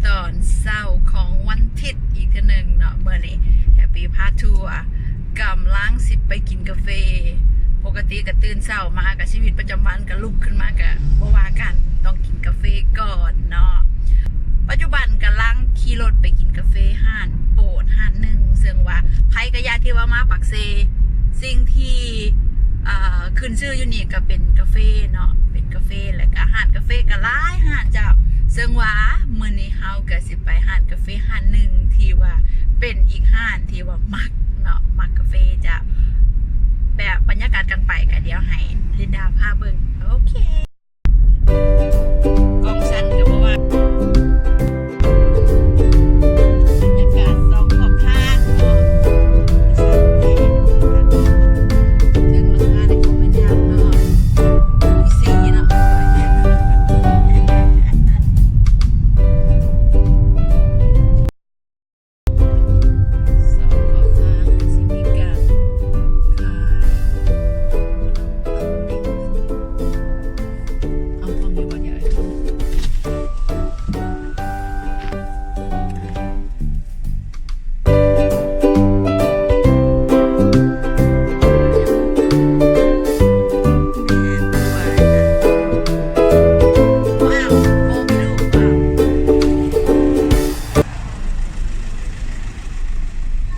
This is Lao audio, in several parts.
ຕອນເຊົ້າຂອງວັນທິດອີກເທື່ອໜຶ່ງເນາະ. ມື້ນີ້ແຮັບປີ້ພາທົວ ກຳລັງຊິໄປກິນກາເຟ. ປົກກະຕິກະຕື່ນເຊົ້າມາກະຊີວິດປະຈຳວັນກະລຸກຂຶ້ນມາກະບໍ່ວ່າກັນ ຕ້ອງກິນກາເຟກ່ອນເນາະ. ປັດຈຸບັນກຳລັງຂີ່ລົດໄປກິນກາເຟຮ້ານໂປດຮ້ານໜຶ່ງ ເຊິ່ງວ່າໃຜກະຢ່າທີ່ວ່າມາປາກເຊ ສິ່ງທີ່ ເອີ ຂຶ້ນຊື່ຢູ່ນີ້ກະເປັນກາເຟເນາະ ເປັນກາເຟ ແລະກະຮ້ານກາເຟກະຫຼາຍຮ້ານເຈົ້າ. ເຊິ່ງວ່າມື້ນີ້ເຮົາກະຊິໄປຮ້ານກາເຟຮ້ານໜຶ່ງທີ່ວ່າເປັນອີກຮ້ານທີ່ວ່າມັກເນາະ ມັກກາເຟເຈົ້າ. ແບບບັນຍາກາດການໄປກະດຽວໃຫ້ລິນດາພາເບິ່ງ. ໂອເຄ. ກ້ອງສັ່ນກະບໍ່ວ່າ ບັນຍາກາດສອງຂອບທາງເນາະ ເທິງຫຼັງຄານີ້ກະແມ່ນຍາມເນາະ ອີຊີເນາະ. ສອງຂອບທາງກະຊິມີການຂາຍ ເອົາພວກນີ້ບໍ່ ດຽວ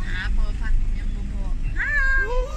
ຫາພໍພັກຍັງບໍ່ພໍ.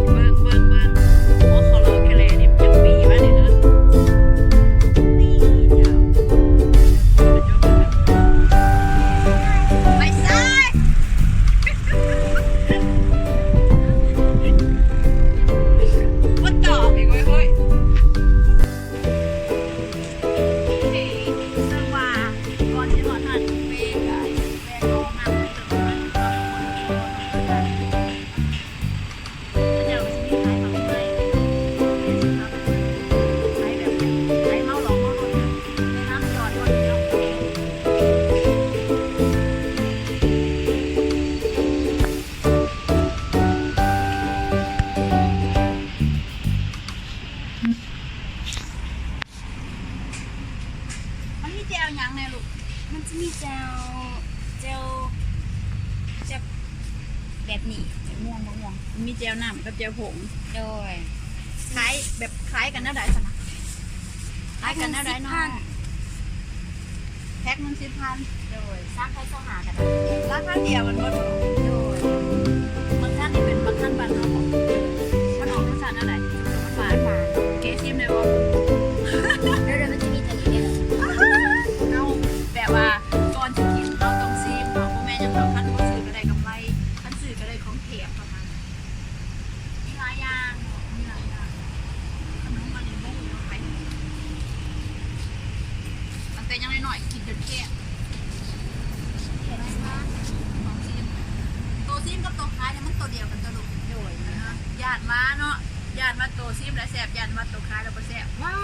ເບິ່ງ ເບິ່ງ ເບິ່ງ ໂອ້ ຂໍລໍແຄ່ແລນີ້ຈັກປີວະນີ້ເຮີ້ຍ ນີ້ເຈົ້າ ໄປຊ້າຍ ບໍ່ຕອບອີກເວີຍ ເຮີ້ຍ. ໂອເຄ ເຊິ່ງວ່າກ່ອນຊິຮອດຮ້ານກາເຟກະແວະເຂົ້າຫ້ອງນ້ຳເຕີມນ້ຳມັນກ່ອນ ເຂົາເຈົ້າກະຊິມີຂາຍໝາກໄມ້ ຂາຍແບບ ຂາຍເມົາຫຼອກເມົາລົດ ແນະນຳຈອດລົດເນາະ. ມັນມີແຈ່ວຫຍັງແດ່ລູກ? ມັນຈະມີແຈ່ວ ແຈ່ວ ແຈ່ວແບບນີ້ ແຈ່ວມ່ວງ ໝາກມ່ວງ ມີແຈ່ວນ້ຳກັບແຈ່ວຜົງ. ໂດຍ ຂາຍແບບ ຂາຍກັນແນວໃດຊັ້ນນະ? ຂາຍກັນແນວໃດເນາະ? ແພັກໜຶ່ງສິບພັນ ໂດຍ ສາມພັນຊາວຫ້າກະໄດ້ ລາຄາດຽວແມ່ນບໍ່? ໂດຍ ໝາກຄັ້ນນີ້ເປັນໝາກຄັ້ນບ້ານເຮົາບໍ? ມັນອອກລົດຊາດແນວໃດ? ມັນຫວານ ເກຊິມໄດ້ບໍ່? ດຽວໆ ມັນຈະມີໂຕນີ້ເດ້ ເຮົາແບບວ່າກ່ອນຊິກິນເຮົາຕ້ອງຊີມເນາະ ບໍ່ແມ່ນຫຍັງດອກ ຄັນບໍ່ຊື້ກະໄດ້ກຳໄລ ຄັນຊື້ກະໄດ້ຂອງແຖມປະມານ ມີຫຼາຍຢ່າງເນາະ ມີຫຼາຍຢ່າງ ຂະໜົມອັນນີ້ບໍ່ຮູ້ວ່າຂາຍ ຕັ້ງແຕ່ຍັງນ້ອຍໆ ກິນຈົນແກ່ ແຂງມາກ ຂອງຊີມ ໂຕຊີມກັບໂຕຂາຍນີ້ມັນໂຕດຽວກັນຕົວະລູກ? ໂດຍ ຢ້ານວ່າເນາະ ຢ້ານວ່າໂຕຊີມແລ້ວແຊບ ຢ້ານວ່າໂຕຂາຍແລ້ວບໍ່ແຊບ ວ້າ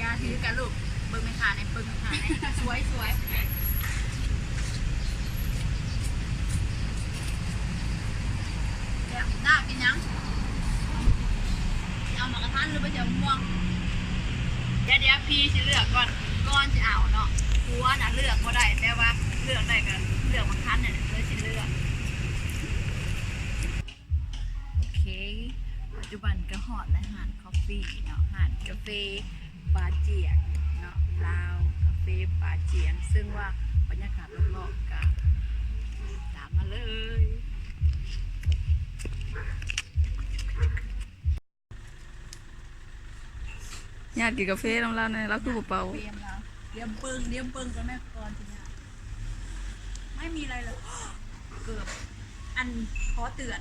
ຢ່າຖືກັນລູກ ເບິ່ງແມ່ຄ້າແດ່ ເບິ່ງແມ່ຄ້າແດ່ ສວຍໆ. ແລ້ວ ດາກິນຫຍັງ? ຊິເອົາໝາກກະທັນ ຫຼືວ່າຊິເອົາມ່ວງ? ດຽວ ດຽວ ພີ່ຊິເລືອກກ່ອນ ກ່ອນຊິເອົາເນາະ ຜົວນະເລືອກບໍ່ໄດ້ ແຕ່ວ່າເລືອກໄດ້ກະເລືອກໝາກກະທັນນີ້ແຫຼະ ເລີຍຊິເລືອກ. ໂອເຄ ປັດຈຸບັນກະຮອດແລ້ວ ຮ້ານຄອບຟີເນາະ ຮ້ານກາເຟ ປາຈຽງເນາະ ລາວກາເຟປາຈຽງ ເຊິ່ງວ່າບັນຍາກາດລອບໆກະ ຕາມມາເລີຍ. ຍາດກິນກາເຟນຳລາວແດ່ ລາວຄືບໍ່ເປົ່າ. ຕຽມລາວ ຕຽມເບິ່ງ ຕຽມເບິ່ງກ່ອນແມ່ ກ່ອນຊິຍາດ. ໄມ່ມີອະໄລເລີຍ ເກີບ ອັນ ຂໍເຕືອນ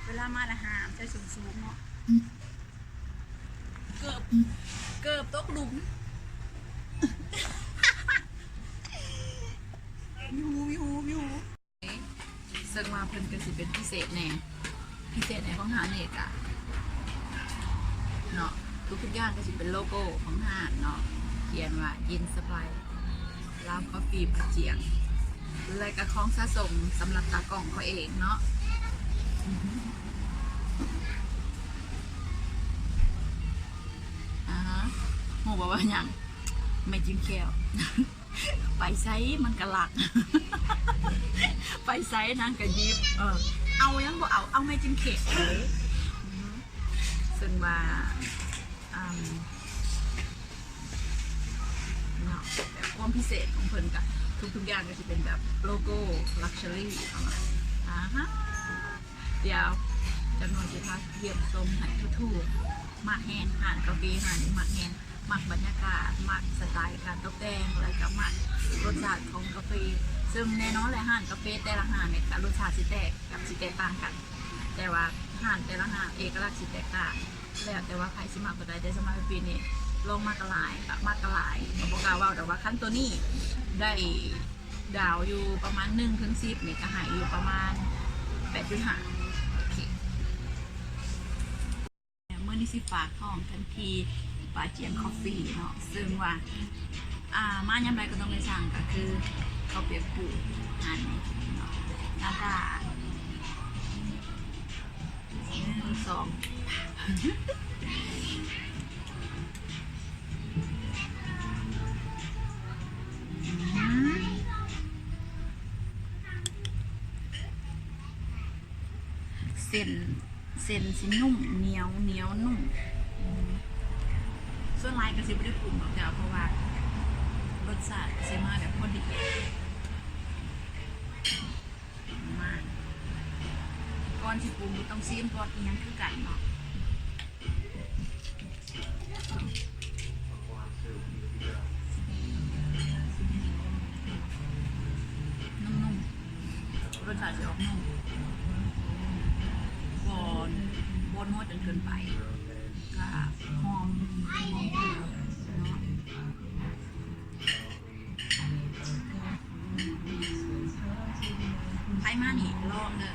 ເວລາມາລະຫ້າມໃສ່ສົ້ນສູງເນາະ. ເກີບ ເກີບຕົກຫຼຸມ. ມີຫູ ມີຫູ ມີຫູ. ເຊິ່ງວ່າເພິ່ນກໍຊິເປັນພິເສດແດ່ ພິເສດໃນຂອງຮ້ານນີ້ກະເນາະ ທຸກໆຢ່າງກໍຊິເປັນໂລໂກ້ຂອງຮ້ານເນາະ ຂຽນວ່າ ເຢັນສະບາຍ ລາວຄອບຟີ້ປາຈຽງ ແລະກະຂອງສະສົມສຳລັບຕາກ້ອງຂ້ອຍເອງເນາະ. ອາ ຮູ້ບໍ່ວ່າຫຍັງ? ແມ່ຈິ້ມແຂ້ວ. ໄປໃສມັນກະລັກ ໄປໃສນາງກະຢິບ ເອີ ເອົາຫຍັງບໍ່ເອົາ ເອົາແມ່ຈິ້ມແຂ້ວ. ເຊິ່ງວ່າ ອາ ເນາະ ແບບຄວາມພິເສດຂອງເພິ່ນກະ ທຸກໆຢ່າງກະຊິເປັນແບບໂລໂກ້ລັກເຊີຣີເນາະ. ອາຮະ ດຽວຈັກໜ່ອຍຊິພາຢ້ຽມຊົມໃຫ້ທົ່ວໆ. ມັກແຮງ ຮ້ານກາເຟຮ້ານນີ້ມັກແຮງ ມັກບັນຍາກາດ ມັກສະໄຕການຕົກແຕ່ງ ແລ້ວກະມັກລົດຊາດຂອງກາເຟ. ເຊິ່ງແນ່ນອນແຫຼະ ຮ້ານກາເຟແຕ່ລະຮ້ານນີ້ກະລົດຊາດຊິແຕກ ກະຊິແຕກຕ່າງກັນ ແຕ່ວ່າຮ້ານແຕ່ລະຮ້ານເອກະລັກຊິແຕກຕ່າງ ແລ້ວແຕ່ວ່າໃຜຊິມັກແບບໃດ. ແຕ່ສຳລັບປີນີ້ລອງມາກະຫຼາຍ ກະມັກກະຫຼາຍ ກະບໍ່ກ້າເວົ້າ ແຕ່ວ່າຄັນໂຕນີ້ໄດ້ ດາວຢູ່ປະມານໜຶ່ງເຖິງສິບນີ້ກະໃຫ້ຢູ່ປະມານແປດຈຸດຫ້າ. ໂອເຄ ມື້ນີ້ຊິຝາກທ້ອງກັນທີ່ປາຈຽງຄອບຟີເນາະ ເຊິ່ງວ່າ ອາ ມາຍາມໃດກໍຕ້ອງໄດ້ສັ່ງ ກະຄືເຂົ້າປຽກປູ ອັນນີ້ເນາະ ໜ້າຕາ ໜຶ່ງ ສອງ ອືມ ເສັ້ນ ເສັ້ນຊິນຸ້ມ ໜຽວ ໜຽວນຸ້ມ. ອືມ ສ່ວນຫຼາຍກະຊິບໍ່ໄດ້ປຸງດອກເຈົ້າ ເພາະວ່າລົດຊາດກະຊິມາແບບພໍດີ. ມາ ກ່ອນຊິປຸງກໍຕ້ອງຊີມກ່ອນ ອີ່ຫຍັງຄືກັນເນາະ. ນຸ້ມໆ ລົດຊາດຊິອອກນຸ້ມ ບໍ່ ບໍ່ນົວຈົນເກີນໄປ ກະຫອມ ຫອມເກືອເນາະ. ໃຜມານີ້ລອງເດີ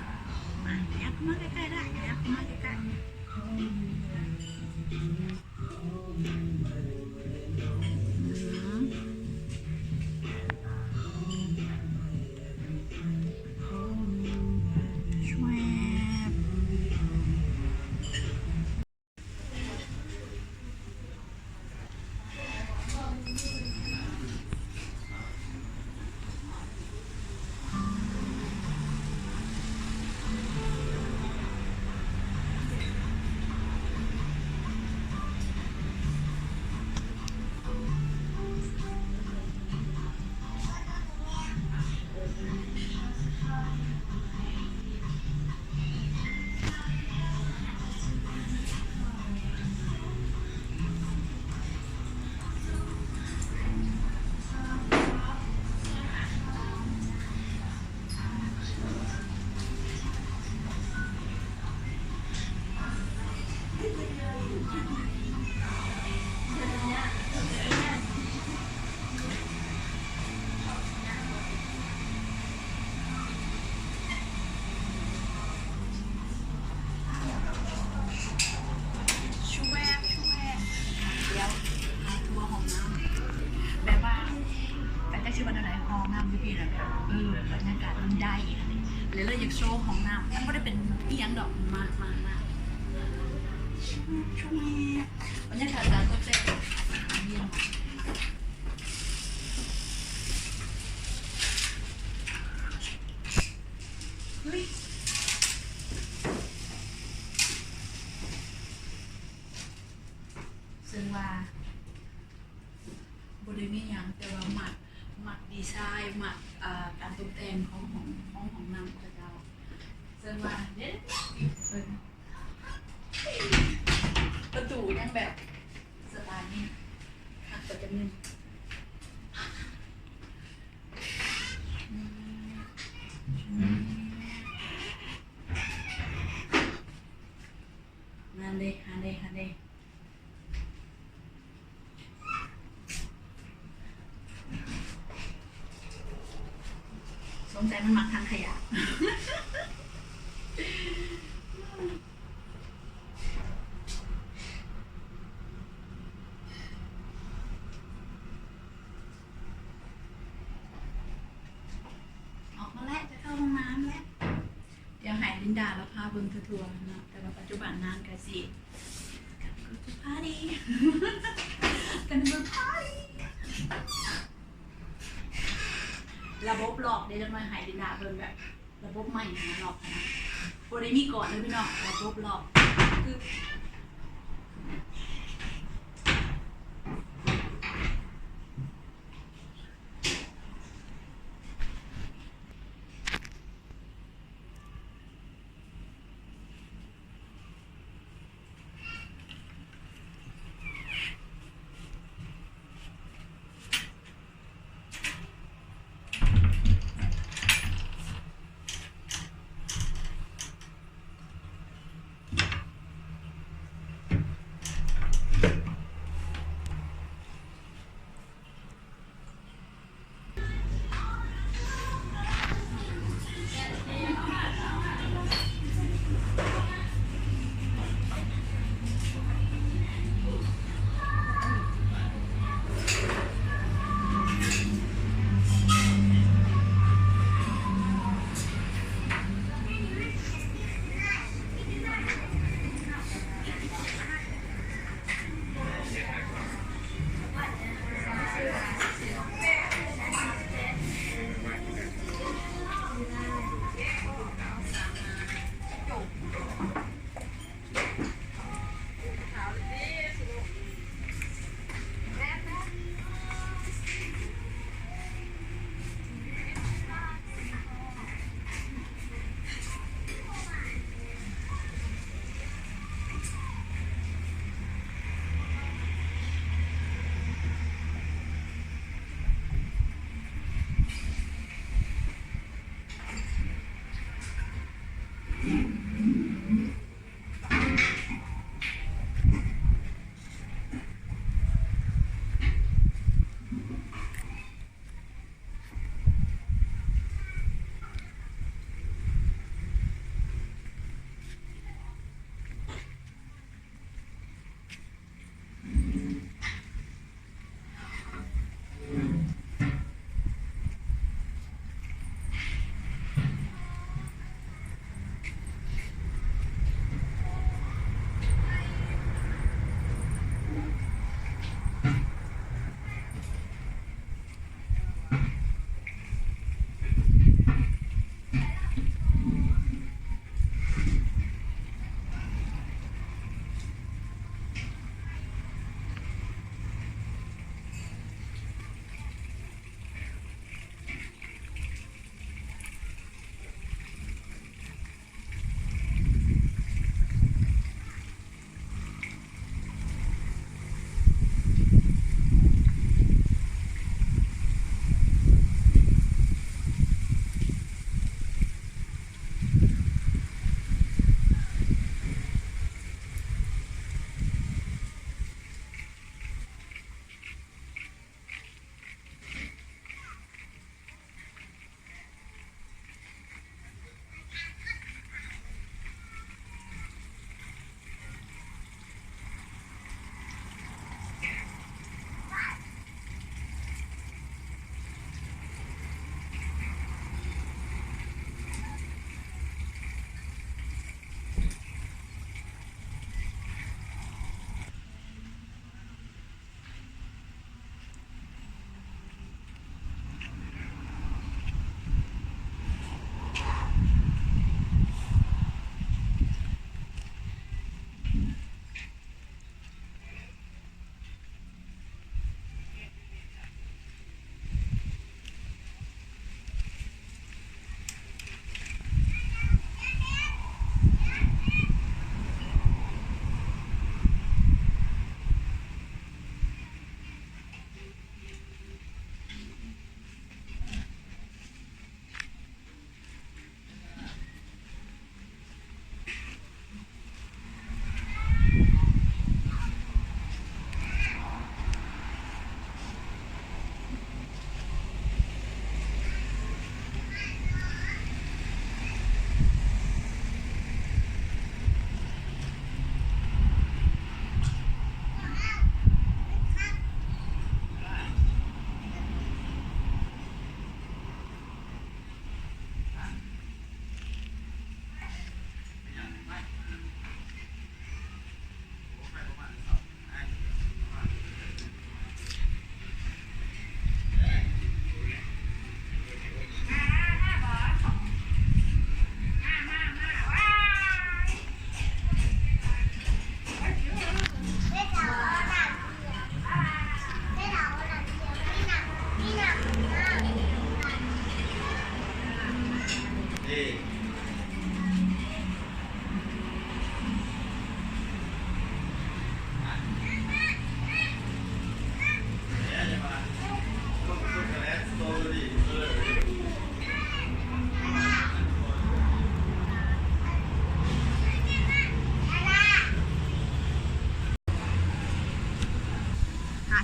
ມາ ຫຍັບເຂົ້າມາໃກ້ໆ ໄດ້ ຫຍັບເຂົ້າມາໃກ້ໆ. ອືມ ແຊບ. ຊວບ ຊວບ ດຽວ ໃຫ້ທົ່ວຫ້ອງນ້ຳ ແບບວ່າ ກະຈັກຊິວ່າແນວໃດ ຫ້ອງນ້ຳຢູ່ພີ້ນະ ເອີ ບັນຍາກາດມັນໄດ້ ແລ້ວເລີຍຢາກໂຊຫ້ອງນ້ຳ ມັນບໍ່ໄດ້ເປັນອີ່ຫຍັງດອກ ມາ ມາ ມາ ຊວບ ຊວບ ບັນຍາກາດການຕົກແຕ່ງ ເຢັນ ເຮີ້ຍ ເຊິ່ງວ່າບໍ່ໄດ້ມີຫຍັງ ແຕ່ວ່າມັກ ມັກດີໄຊ ມັກ ເອີ ການຕົກແຕ່ງຂອງຫ້ອງ ຂອງຫ້ອງນ້ຳຂະເຈົ້າ ເຊິ່ງວ່າເດ້ ເບິ່ງ ປະຕູຍັງແບບ ສະໄຕລ໌ນີ້ ແຕ່ມັນມັກຖັງຂະຫຍະ. ອອກມາແລ້ວ ຈະເຂົ້າຫ້ອງນ້ຳແລ້ວ. ດຽວໃຫ້ລິນດາລາວພາເບິ່ງທົ່ວໆເນາະ ແຕ່ວ່າປັດຈຸບັນນາງກະຊິ Gonna go to party Gonna go party ລະບົບລອກເດ້ ຈັກໜ່ອຍໃຫ້ລິນດາເບິ່ງແບບລະບົບໃໝ່ຫັ້ນນະ ລອກຫັ້ນນະ ບໍ່ໄດ້ມີກ້ອນເດີພີ່ນ້ອງ ລະບົບລອກຄື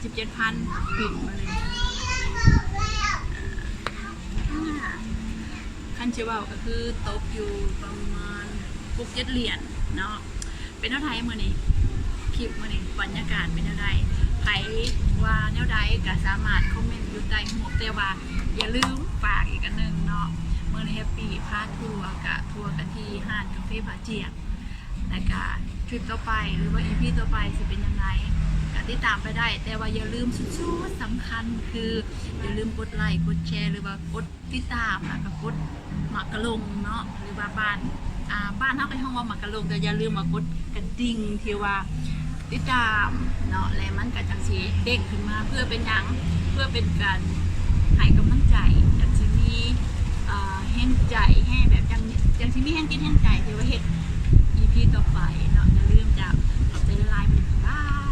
ສິບເຈັດພັນ ປິ່ນມາເລີຍ. ອ່າ ຄັນຊິເວົ້າກໍຄືຕົກຢູ່ປະມານຫົກເຈັດຫຼຽນເນາະ. ເປັນແນວໃດມື້ນີ້? ຄລິບມື້ນີ້ບັນຍາກາດເປັນແນວໃດ? ໃຜວ່າແນວໃດກໍສາມາດຄອມເມັນຢູ່ໃຕ້ຮູບ, ແຕ່ວ່າຢ່າລືມຝາກອີກອັນໜຶ່ງເນາະ, ມື້ນີ້ແຮັບປີ້ພາທົວ ກະທົວກັນທີ່ຮ້ານກາເຟບາຈຽງ. ແລ້ວກະຄລິບຕໍ່ໄປ ຫຼືວ່າອີພີຕໍ່ໄປຊິເປັນຈັ່ງໃດ ກະຕິດຕາມໄປໄດ້, ແຕ່ວ່າຢ່າລືມ ສຸດໆສຳຄັນຄື ຢ່າລືມກົດໄລ ກົດແຊ ຫຼືວ່າກົດຕິດຕາມ ແລ້ວກະກົດໝາກກະລົງເນາະ ຫຼືວ່າບ້ານ ອ່າ ບ້ານເຮົາກໍຮ້ອງວ່າໝາກກະລົງ, ແຕ່ຢ່າລືມວ່າກົດກະດິ່ງທີ່ວ່າຕິດຕາມເນາະ ແລະມັນກໍຈັ່ງຊິເດ້ງຂຶ້ນມາ. ເພື່ອເປັນຫຍັງ? ເພື່ອເປັນການໃຫ້ກຳລັງໃຈ, ຈັ່ງຊິມີ ເອີ ແຮງໃຈ ແຮງແບບ ຈັ່ງ ຈັ່ງຊິມີແຮງຈິດແຮງໃຈທີ່ວ່າເຮັດອີພີຕໍ່ໄປເນາະ. ຢ່າລືມເຈົ້າ. ຂອບໃຈຫຼາຍໆ ບາຍບາຍ.